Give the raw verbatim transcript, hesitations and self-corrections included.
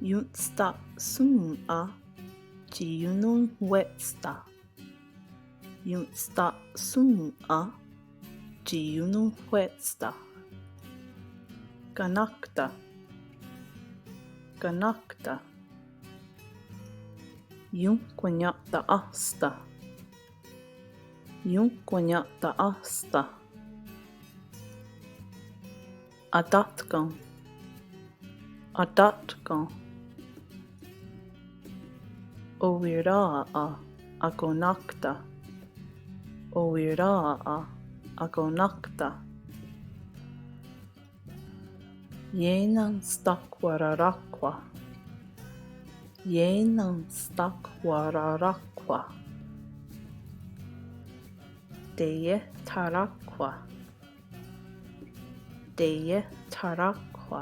Iontsta'shòn:'a tsi iononhwétsta. Iontsta'shòn:'a tsi iononhwétsta. Kanakta. Kanakta. Ionkwannia'ta'áhsta. Ionkwannia'ta'áhsta. Atátken. Atátken. Owirà:'a akonakta. Owirà:'a akonakta. Ienenstakwararákhwa. Ienenstakwararákhwa. Teietharákhwa. Teietharákhwa.